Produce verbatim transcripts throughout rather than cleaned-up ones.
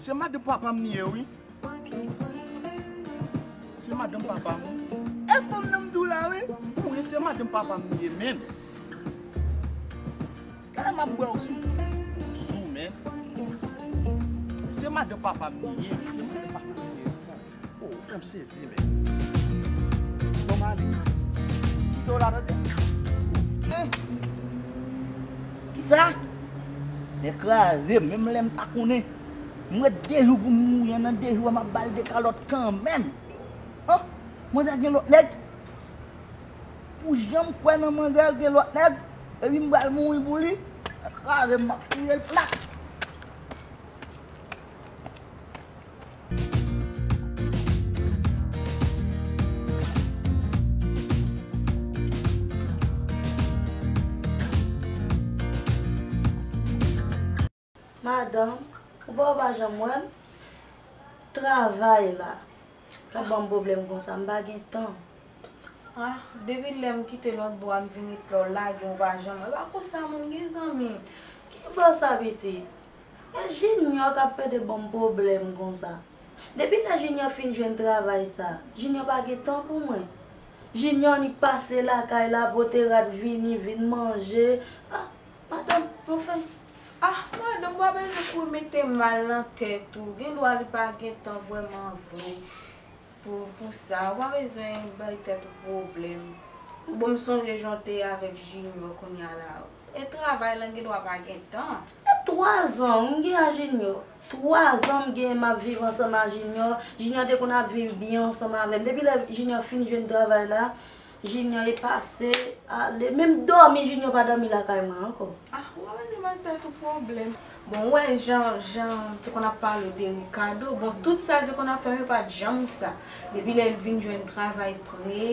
Se madanm papa m li ye, wi. Se madanm papa m. E fanm nan m di w la, wi. Wi, se madanm papa m li ye, menm. Talè m ap bwè w sou. Sou, menm. Se madanm papa m li ye, wi. Se madanm papa m li ye. Oh, ou fè m sezi, men. Bon, m ale. Kite w la, tande. Kisa? Nèg kraze m, menm lè m ta konnen. M ret de jou pou m mouri, an nan de jou a, m ap ba l de kalòt kanmenm. An, manzè gen lòt nèg. Pou jan m kwè nan manzè, l gen lòt nèg. Epi m pral mouri pou li. Nèg kraze m, m ap touye l plat. Madanm, ou pa, ou pa janm wè m? Travay la k ap ban m pwoblèm konsa, m pa gen tan. Ah, depi lè m kite lòt bò a, m vin ret la, w lage m, ou pa janm, e pa konsa moun gen zanmi. Ki bò sa, pitit? E Junior k ap pede ban m pwoblèm konsa. Depi lè Junior fin jwenn travay sa, Junior pa gen tan pou mwen. Junior annik pase lakay la, pote rad vini, vin manje. Ah, madanm, anfen. Ah, madanm, ou pa bezwen kouri mete mal nan tèt ou. Gendwa li pa gen tan vrèman vre pou, pou sa. Ou pa bezwen bay tèt ou pwoblèm. Bon, m sonje jan w te ye avèk Junior kounye a la. E travay lan gendwa pa gen tan. E twa zan m gen a Junior. Twa zan m gen m ap viv ansanm a Junior. Junior te konn ap viv byen ansanm avè m. Depi lè Junior fin jwenn travay la, Junior e pase, ale. Menm dòmi, Junior pa dòmi lakay mwen ankò. Ah, ou pa bezwen bay tèt ou pwoblèm. Bon, ou wè jan, jan te konn ap pale w de Ricardo. Bon, tout sa l te konn ap fè m, yo pa t janm sa. Depi lè l vin jwenn travay pre,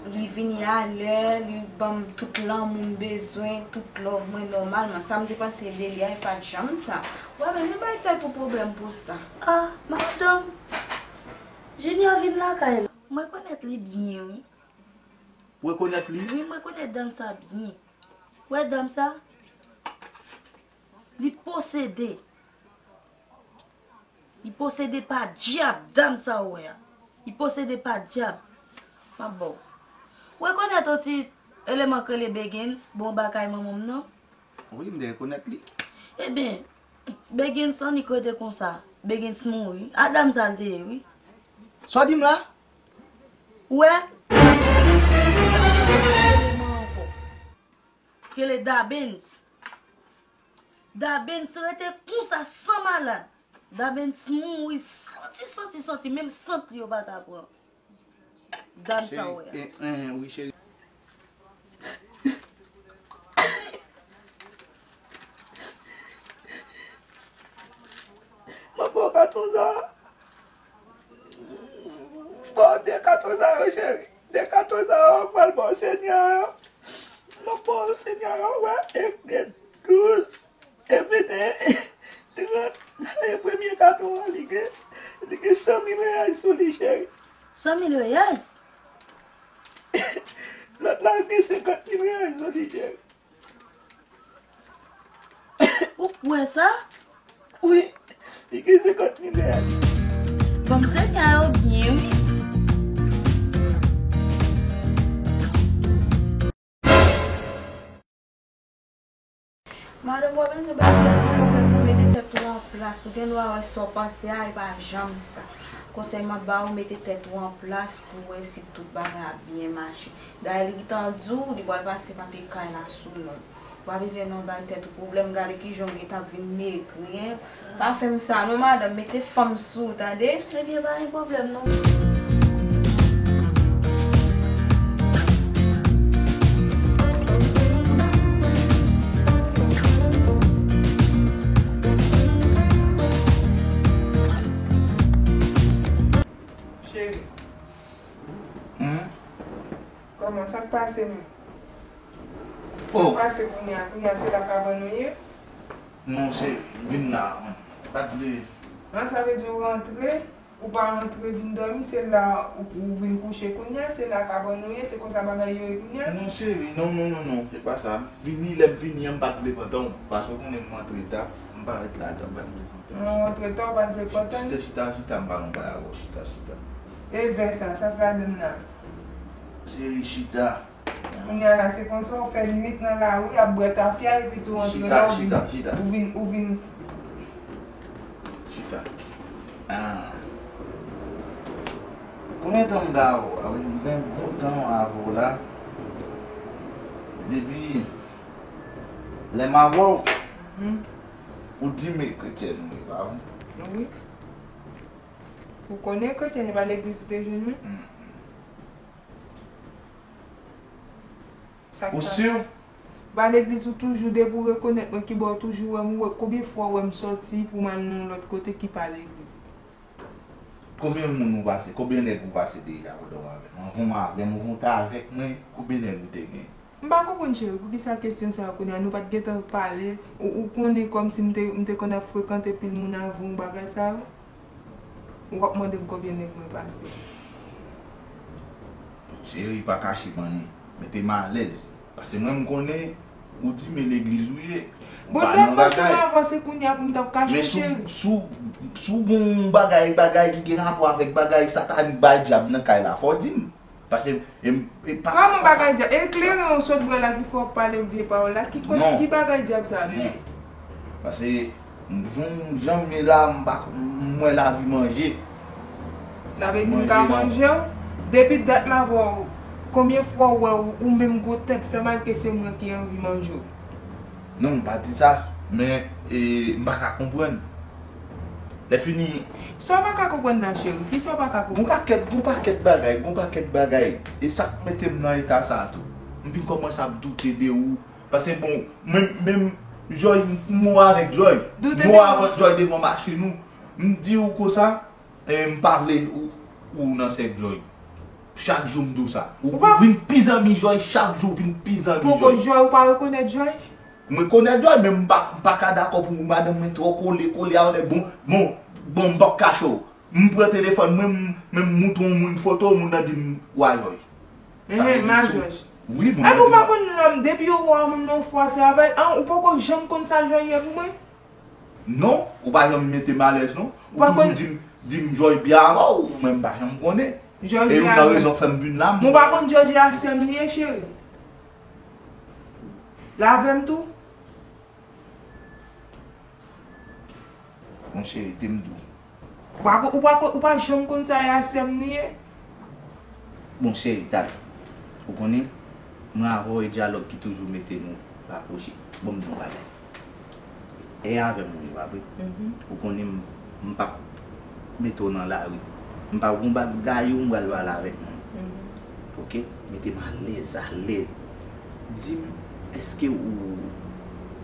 li vini alè, li ban m tout lanmou m bezwen, tout love mwen nòmalman. Sa m te panse de li a, li pa t janm sa. Ou pa bezwen bay tèt ou pwoblèm pou sa. Ah, madanm, Junior vin lakay la. M rekonèt li byen, wi. Ou rekonèt li? Wi, m rekonèt dam sa byen. Ou wè dam sa? Li posede. Li posede pa dyab, dam sa ou wè a. Li posede pa dyab. M ap ba w. Ou rekonèt yon ti eleman k rele Begens, bon, bagay manman m nan? Wi, m te rekonèt li. Ebyen, Begens annik rete konsa. Begens mouri. A dam sa l te ye, wi. Sa w di m la? Ou wè? Eleman ankò. K rele Dabens. Dabens rete konsa san malad. Dabens mouri santi, santi, santi. Menm sant li yo pa ka pran. Dam sa w wè a. Cheri, eh, eh, wi, cheri. Mwen pran katon sa. Bon, de katon sa yo, cheri. De katon sa yo, mwen pral ba w Senyè yo. Mwen ba w Senyè yo, wè, ek de douz. Epi te trant, e premye katon an, li gen, li gen san mil reyal sou li, cheri. San mil reyal? Lòt la gen senkant mil reyal sou li, cheri. Ou kwè sa? Wi, li gen senkant mil reyal. Bon, m sèvi a yo byen, wi. Madanm, ou pa bezwen bay tèt ou pwoblèm pou mete tèt ou an plas. Ou gendwa wè sa w panse a, e pa janm sa. Konsèy m ap ba ou, mete tèt ou an plas pou wè si tout bagay ap byen mache. Dayè, li gentan di w, li pral pase pati kay la sou non. Ou pa bezwen non bay tèt ou pwoblèm, gade kijan w gentan vin megri, en. Pa fè m sa non, madanm, mete fanm sou ou, tande? Ebyen, pa gen pwoblèm non. Cheri. Hmm? Kòman, sa k pase menm? Sa k pase kounye a? Kounye a se la kabann ou ye? Non, se vin la, mwen pa t vle. An, sa vle di ou rantre? Ou pa rantre vin dòmi, se la ou, ou vin kouche kounye a, se la kabann ou ye, se konsa bagay yo ye kounye a? Non, cheri, non, non, non, non, se pa sa. Vini, lè m vini an, m pa t vle pran tan w, paske ou konnen m rantre ta, m parèt la ata, m pa t vle pran tan. Ou rantre ta, ou pa t vle pran tan? Chita, chita, chita, m pale yon bagay avè w, chita, chita. E vè sa, sa k ladan l la? Cheri, chita. Kounye a la, se konsa, ou fè nwit nan lari, ap bwè tafya, epi tou rantre la, ou vin, chita, chita, chita. Ou vin, ou vin. Chita. Ah. Konbyen tan m ba ou? Ah wi, m gen bon tan avè w la. Depi lè m avè w, mhm, ou di m e kretyèn ou ye, pa vre? Wi. Ou konnen kretyèn, e pa legliz ou te jwenn mwen? Mm. Ou si? Ba legliz ou toujou, depi w rekonèt mwen, ki bò w toujou wè m, ou wè konbyen fwa w wè m sòti pou m al nan yon lòt kote ki pa legliz? Konbyen moun ou pase, konbyen nèg ou pase deja pandan w avè m? Anvan w avè m, anvan w te avèk mwen, konbyen nèg ou te gen? M pa konprann, cheri, poukisa kesyon sa a kounye a, nou pa t gentan pale, ou, ou konnen kòmsi m te, m te konn ap frekante pil moun avan w, bagay sa yo? Ou ap mande m konbyen nèg mwen pase. Cheri, pa kache m anyen. Mete m alèz. Paske mwen, m konnen ou di m e legliz ou ye. Bon, lè m panse m avanse kounye a pou m t ap kache w, cheri. Men si w, si w, si w gon bagay, bagay ki gen rapò avèk bagay satanik, bay dyab nan kay la, fò w di m. Paske, e, e pa... Kòman bagay dyab? E kleren w sot bwè la ki fè w ap pale vye pawòl la? Ki, ki bagay dyab sa, bebe? Non. Paske, jan, jan m ye la, m pa, m wè lavi manje. Sa vle di m ka manje w? Depi dat m avè w, konbyen fwa w wè w, ou menm gwo tèt fè mal ke se mwen ki anvi manje w? Non, m pa di sa, men, e, m pa ka konprann. Lè fini. Sa w pa ka konprann la, cheri? Kisa w pa ka konprann? Gon pakèt, gon pakèt bagay, gon pakèt bagay. E sa k mete m nan eta sa a tou. M vin kòmanse ap doute de ou. Paske, bon, mwen menm, Joy, m wè avèk Joy. M wè avèk Joy devan machin ou. M di ou konsa, e, m pa vle ou, ou nan sèk Joy. Chak jou m di w sa. Ou, ou vin pi zanmi Joy, chak jou ou vin pi zanmi Joy. Poko Joy, ou pa rekonèt Joy? M rekonèt Joy, men m pa, m pa ka dakò pou madanm mwen twò kole, kole a yon nèg. Bon, bon, bon, m p ap kache w. M pran telefòn mwen, m, men m moutre yon moun foto, moun nan di m, "Wa Joy." Sa vle di ma Joy. Wi, moun nan di m. Ou pa konn lòm, depi yo wè yon moun nan yon fwa, se avè l. An, ou poko janm konn sa Joy ye pou mwen? Non, ou pa janm mete m alèz, non. Ou toujou di m, di m Joy byen avè w, ou menm pa janm konnen. E youn nan rezon k fè m vin la, m... Ou pa konn Joy a sè m li ye, cheri? Lave m tou. Bon, cheri, te m di w. Ou pa, ou pa, ou pa janm konn sa e a sè m li ye. Bon, cheri, talè. Ou konnen, mwen avè w e dyalòg ki toujou mete nou rapwoche. Bon, m di w yon bagay. E avè m ou ye, pa vre? Mhm. Ou konnen m, m p ap mete w nan lari. M p ap gon bagay ou m pral pale avèk moun. Mhm. Oke? Mete m alèz, alèz. Di m, èske ou,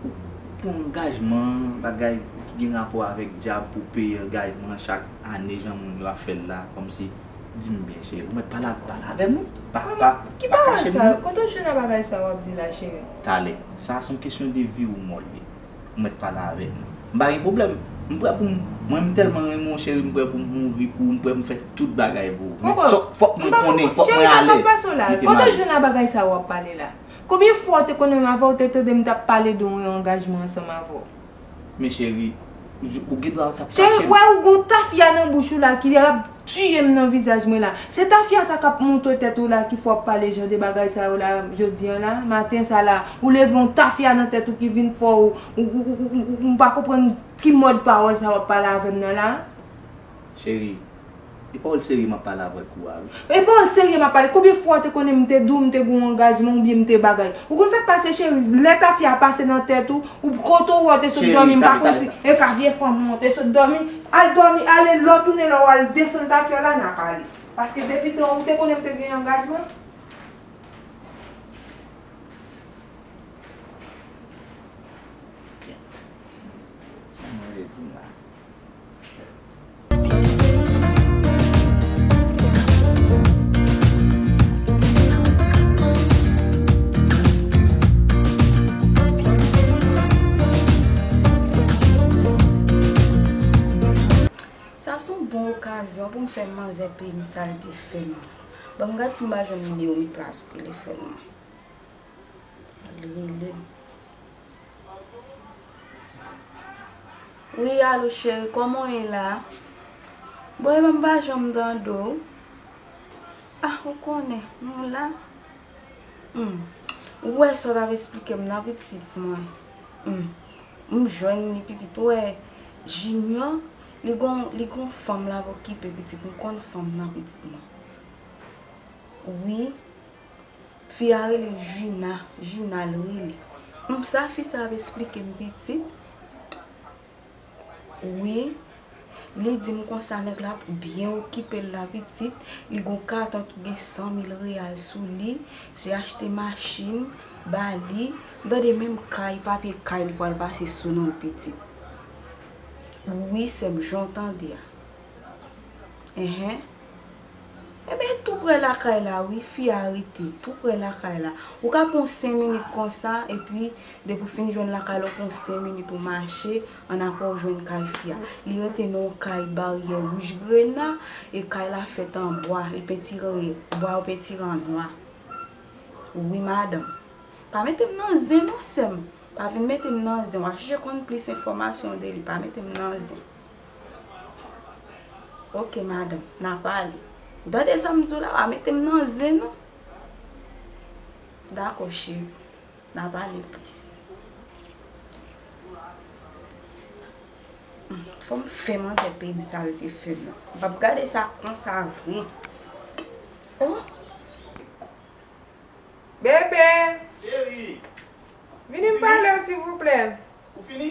ou pran angajman, bagay ki gen rapò avèk dyab pou peye angajman chak ane, jan moun yo ap fè l la, kòmsi, di m byen, cheri, ou mèt pale, pale avè m, wi. Pa, pa, pa kache m, non. Kote w jwenn nan bagay sa w ap di la, cheri? Talè, sa se yon kesyon de vi ou mò l ye. Ou mèt pale avè m. M pa gen pwoblèm. M prè pou m, mwen, m tèlman renmen w, cheri, m prè pou m mouri pou ou, m prè pou m fè tout bagay pou ou. Men fòk mwen konnen, fòk mwen alèz. Cheri, sa p ap pase w la. Kote w jwenn nan bagay sa w ap pale la? Konbyen fwa w te konnen avè w te tande m t ap pale de yon angajman ansanm avè w? Men cheri, ou gen dwa t ap kache m. Cheri, ou wè ou gon tafya nan bouch ou la ki ap tiye m nan vizaj mwen la. Se tafya sa k ap monte tèt ou la ki fè w ap pale jan de bagay sa yo la, jodi a la, maten sa la, ou leve yon tafya nan tèt ou ki vin fè w, ou, ou, ou, ou, ou, m pa konprann ki mòd pawòl sa w ap pale avè m nan la. Cheri, e pawòl serye m ap pale avèk ou a, wi. E pawòl serye m ap pale. Konbyen fwa w te konnen m te di w m te gen yon angajman oubyen m te bagay? Ou konn sa k pase, cheri? Lè tafya a pase nan tèt ou, ou kote w wè w te sot dòmi, m pa konn si e ka vye fanm ou te sot dòmi. Al dòmi, ale, lè w tounen la, w al desann tafya la, n a pale. Paske depi tan ou te konnen m te gen angajman. Kèt. Sa mwen vle di m la. Sa se yon bon okazyon Fè manzè peye m sa l te fè m. Ban m gad si m pa jwenn nimewo Mitla sou telefòn mwen. Li rele m. Wi, alo cheri, kòman w ye la? Bon, e ban m pa janm tande w. Ah, ou konnen, nou la. Hmm. Ou wè sa w t ap esplike m nan pitit mwen. Hmm. M jwenn li pitit. Ou wè Junior, li gon, li gon fanm l ap okipe pitit. M konn fanm nan pitit mwen. Wi. Fi a rele Jina, Jina l rele. M sa fi sa ap esplike m pitit. Wi. Li di m konsa nèg la byen okipe l la pitit. Li gon katon ki gen san mil reyal sou li. Se achte machin ba li. M tande menm kay, papye kay li pral pase sou non l pitit. Wi, sè m, jan w tande a. Enhen. Ebyen, tou prè lakay la, wi, fi a rete, tou prè lakay la. Ou ka pran senk minit konsa, epi depi w fin jwenn lakay la, ou pran senk minit pou mache, annapre w jwenn kay fi a. Li rete nan yon kay baryè wouj grena, e kay la fèt an bwa, li pentire, bwa yo pentire an nwa. Wi, madanm. Pa mete m nan zen non, sè m. Pa vin mete m nan zen. W a chèche konn plis enfòmasyon de li. Pa mete m nan zen. Oke, madanm. N a pale. Ou tande sa m di w la? Pa mete m nan zen non. Dakò, cheri. N a pale plis. Hmm, fò m fè manzè peye m sa l te fè m nan. M p ap gade sa konsa vre. Oh. Bebe! Cheri! Vini m pale w, silvouplè. Ou fini?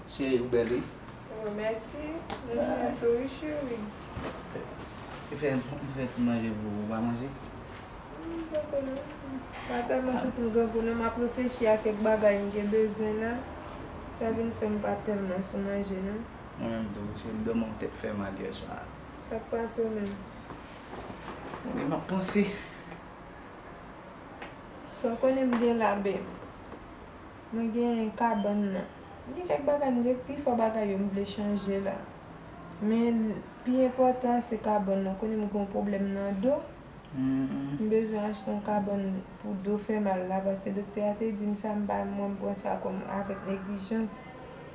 Cheri, ou bèl, wi. Oh, mèsi. Mwen menm tou, wi, cheri. Mwen fè, mwen fè ti manje pou ou. Ou pa manje? Hmm, m pa tèlman, m pa tèlman santi m grangou, non. M ap reflechi a kèk bagay m gen bezwen la. Sa vin fè m pa tèlman sou manje, non. Mwen menm tou, cheri, m dòmi yon tèt fè mal yè swa. Sa k pase w menm? Ebyen, m ap panse. Sa w konnen m gen la, babe? Mwen gen kabann nan. Gen kèk bagay, m gen pifò bagay yo m vle chanje la. Men, pi enpòtan, se kabann nan. Konnen m gen yon pwoblèm nan do. M bezwen achte yon kabann pou do fè mal la, paske doktè a te di m sa, m pa, mwen, m pran sa kòm avèk neglijans.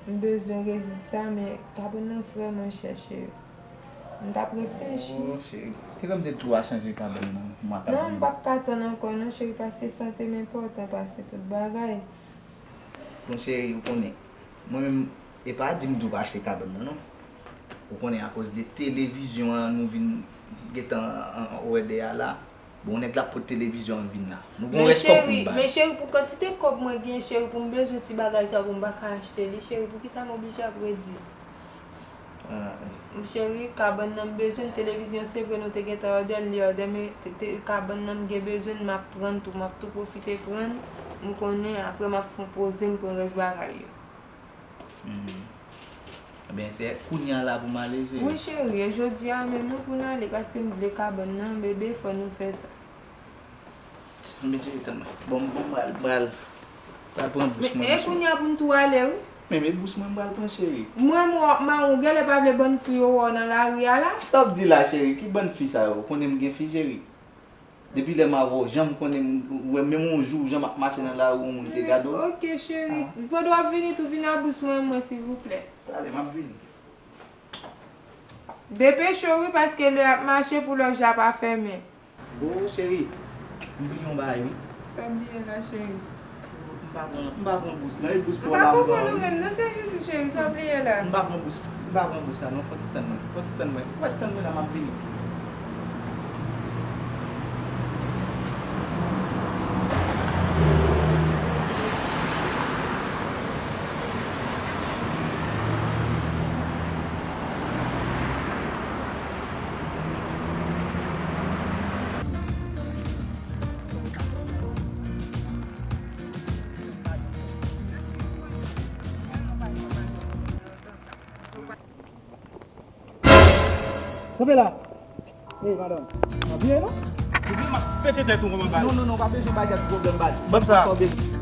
M bezwen rezoud sa, men kabann nan vrèman chè, cheri. M t ap reflechi. Oh, cheri. Te lè m te di w a chanje kabann nan, mwa k ap vini. Non, m p ap ka tann ankò non, cheri, paske sante m enpòtan pase tout bagay. Bon, cheri, ou konnen, mwen menm, e pa di m di w pa achte kabann nan, non. Ou konnen, akoz de televizyon an, nou vin gentan an, an, wè dèyè a la. Bon, nèg la pot televizyon an vin la. Nou gon rès kòb pou n ba l. Men cheri, pou kantite kòb mwen gen, cheri, pou m bezwen ti bagay sa pou m pa ka achte li, cheri, poukisa m oblije ap redi? Ah. Cheri, kabann nan m bezwen, televizyon, se vre nou te gentan òdè l, li òdè, men te, te, kabann nan m gen bezwen, m ap pran tou, m ap tou pwofite pran, m konnen apre m ap fon poze m pran rès bagay yo. Hmm. Ebyen, se kounye a la pou m ale, cheri. Wi, cheri, e jodi a menm wi pou n ale, paske m vle kabann nan, bebe, fò nou fè sa. Enben, cheri, tann mwen. Bon, bon, m pral, pral, pral pran bous mwen, cheri. Men, e kounye a pou n tou ale, wi. Men, men bous mwen, m pral pran, cheri. Mwen, m wè w ap mawon, genlè pa vle bann fi yo wè w nan lari a la. Sa w ap di la, cheri? Ki bann fi sa yo? Ou konnen m gen fi, cheri. Depi lè m a wè w, jan m konnen m, ou wè, menm yon jou, jan m ap mache nan lari, yon moun te gade w. Oke, cheri. Ah. Pandan w ap vini tou, vin a bous mwen, mwen, silvouplè. Talè, m ap vini. Depeche w, wi, paske lè ap mache pou lòj la pa fèmen. O, cheri, m bliye yon bagay, wi. Sa w bliye la, cheri? M pa pran, m pa pran bous la, e bous pa w la m pran, wi. M pa konprann ou menm, non, se jis, cheri, sa w bliye la? M pa pran bous, m pa pran bous la, non, fò ti tann mwen, fò ti tann mwen, fò ti tann mwen la, m ap vini. Kanpe la. Ey, madanm. Anpye non? Epi m ap pete tèt ou kòman bal. Non, non, non, pa bezwen bay tèt pwoblèm bal. Ban m sa. Sa w bezwen.